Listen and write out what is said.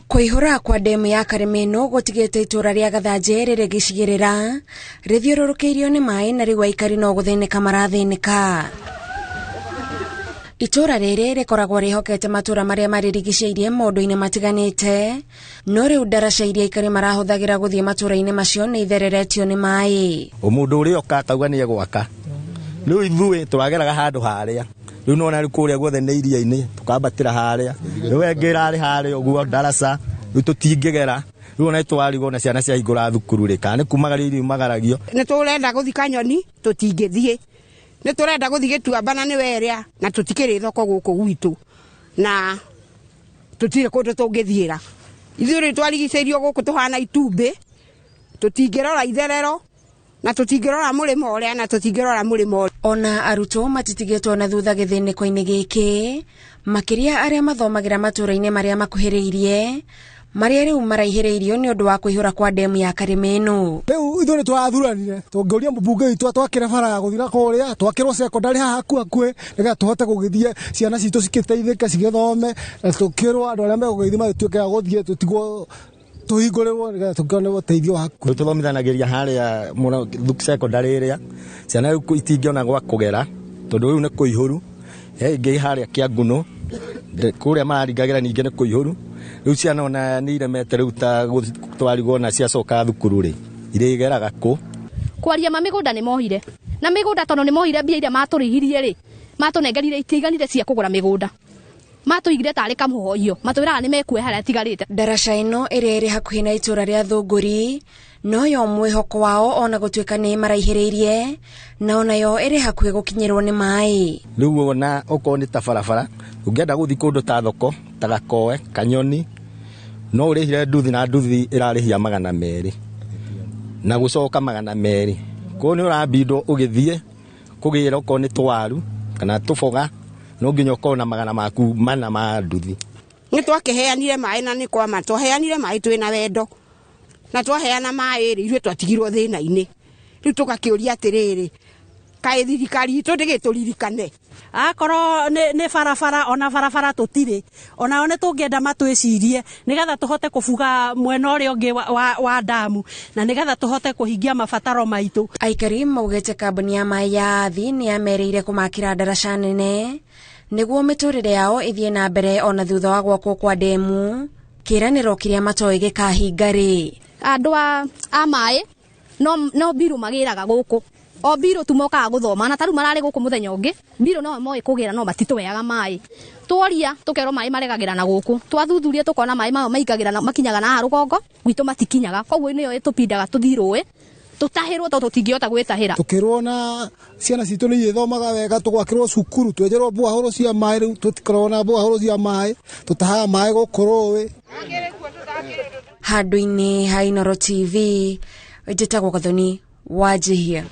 Kũihũra kwa ndemu ya Karĩmĩnũ gũtigĩte itũũra rĩa Gathanjĩ rĩrĩ gĩcigĩrĩra rĩthiũrũrũkĩirio nĩ maĩ na rĩu aikari no gũthĩnĩka marathĩnĩka. Itũũra rĩrĩ rĩkoragwo rĩhokete matũũra marĩa marĩrigicĩirie maũndũ-inĩ matiganĩte, no rĩu ndaraca iria aikari marahũthagĩra gũthiĩ matũũra-inĩ macio nĩ ithereretio nĩ maĩ. Mũndũ ũrĩa oka akauga nĩ egwaka, rĩu ithuĩ tũrageraga handũ harĩa rĩu nona rĩu kũrĩa guothe nĩ iria-inĩ, tũkambatĩra harĩa rĩu ĩngĩ ĩrarĩ harĩa ũguo ndaraca rĩu tũtingĩgera. Rĩu ona twarigwo na ciana ciahingũra thukuru rĩ, kana nĩ kumagario iriumagaragio. Nĩ tũrenda gũthiĩ Kanyoni tũtingĩthiĩ, nĩ tũrenda gũthiĩ Gĩtuamba na nĩ werĩa na tũtikĩrĩ thoko gũkũ gwitũ na tũtirĩ kũndũ tũngĩthiĩra. Ithuĩ rĩu twarigicĩirio gũkũ tũhana itumbĩ, tũtingĩrora itherero na tũtingĩrora mũrĩmo ũrĩa na tũtingĩrora mũrĩmo ũrĩa. Ona arutwo matitigĩtwo na thutha gĩthĩnĩko-inĩ gĩkĩ, makĩria arĩa mathomagĩra matũũra-inĩ marĩa makuhĩrĩirie, marĩa rĩu maraihĩrĩirio nĩ ũndũ wa kũihũra kwa ndemu ya Karĩmĩnũ. Rĩu ithuĩ nĩ tũrathuranire tũngĩũria mũmbunge witũ atwakĩre bara ya gũthiĩ na kũrĩa, twakĩrwo secondary haha hakuhĩ nĩgetha tũhote gũgĩthiĩ ciana citũ cigĩteithĩke cigĩthome, na tũkĩrwo andũ arĩa megũgĩthiĩ magĩtuĩke a gũthiĩ tũtigwo tũhingũrĩrwo nĩgetha tũkĩone ũteithio wa hakuhĩ. Rĩu tũthomithanagĩria harĩa mũno secondary ĩrĩa ciana rĩu itingĩona gwa kũgera tondũ rĩu nĩ kũihũru. He ingĩ harĩa Kĩangunũ kũrĩa mararingagĩra ningĩ nĩ kũihũru. Rĩu ciana ona nĩ iremete rĩu ta twarigwo na ciacoka thukuru rĩ irĩgeraga kũ? Kwaria ma mĩgũnda nĩ mohire na mĩgũnda tondũ nĩ mohire mbia iria matũrĩhirie rĩ, matũnengerire itiaiganire cia kũgũra mĩgũnda, matũigire tarĩ kamũhoio, matwĩraga nĩ mekuoya harĩa atigarĩte. Ndaraca ĩno ĩrĩa ĩrĩ hakuhĩ na itũũra rĩa Thũngũri noyo mwĩhoko wao ona gũtuĩka nĩ maraihĩrĩirie, na onayo ĩrĩ hakuhĩ gũkinyĩrwo nĩ maĩ. Rĩu ona okorwo nĩ ta barabara ũngĩenda gũthiĩ kũndũ ta thoko ta Gakoe Kanyoni no ũrĩhire nduthi na nduthi ĩrarĩhia 200 na gũcoka 200. Koguo nĩ ũrambindwo ũgĩthiĩ kũgĩra okorwo nĩ tũwaru kana tũboga no nginya ũkorwo na magana maku mana ma nduthi. Nĩ twakĩheanire maĩ na nĩ kwama twaheanire maĩ twĩna wendo na twaheana maĩ rĩ ithuĩ twatigirwo thĩna-inĩ. Rĩu tũgakĩũria atĩrĩrĩ, kaĩ thirikari itũ ndĩgĩtũririkane? Akorwo nĩ barabara, ona barabara tũtirĩ, onao nĩ tũngĩenda matwĩcirie nĩgetha tũhote kũbuga mwena ũrĩa ũngĩ wa ndamu na nĩgetha tũhote kũhingia mabataro maitũ. Aikari maugĩte kambuni ya maĩ ya Athi nĩ yamerĩire kũmakĩra ndaraca nene nĩguo mĩtũrĩre yao ĩthiĩ na mbere ona thutha wa gwakwo kwa ndemu, kĩĩranĩro kĩrĩa matoĩ gĩkahinga rĩ. Andũ a maĩ no mbirũ magĩraga gũkũ, o mbirũ tu mokaga gũthoma, na tarĩu mararĩ gũkũ mũthenya ũngĩ mbirũ no moĩ kũgĩra no matitũheaga maĩ. Tworia tũkerwo maĩ maregagĩra na gũkũ, twathuthuria tũkona maĩ mayo maingagĩra na makinyaga na haha rũgongo gwitũ matikinyaga, koguo nĩyo ĩtũpindaga tũthiĩ rũĩ tũtahĩrwo tondũ tũtingĩhota gwĩtahĩra. Tũkĩrwo na ciana citũ nĩ irĩthomaga wega, tũgwakĩrwo cukuru, twenjerwo mbuahũrũ cia maĩ, rĩu tũtikoragwo na mbuahũrũ cia maĩ, tũtahaga maĩ gũkũ rũĩ. Handũ-inĩ ha Inooro TV, njĩtagwo Gathoni Wanjihia.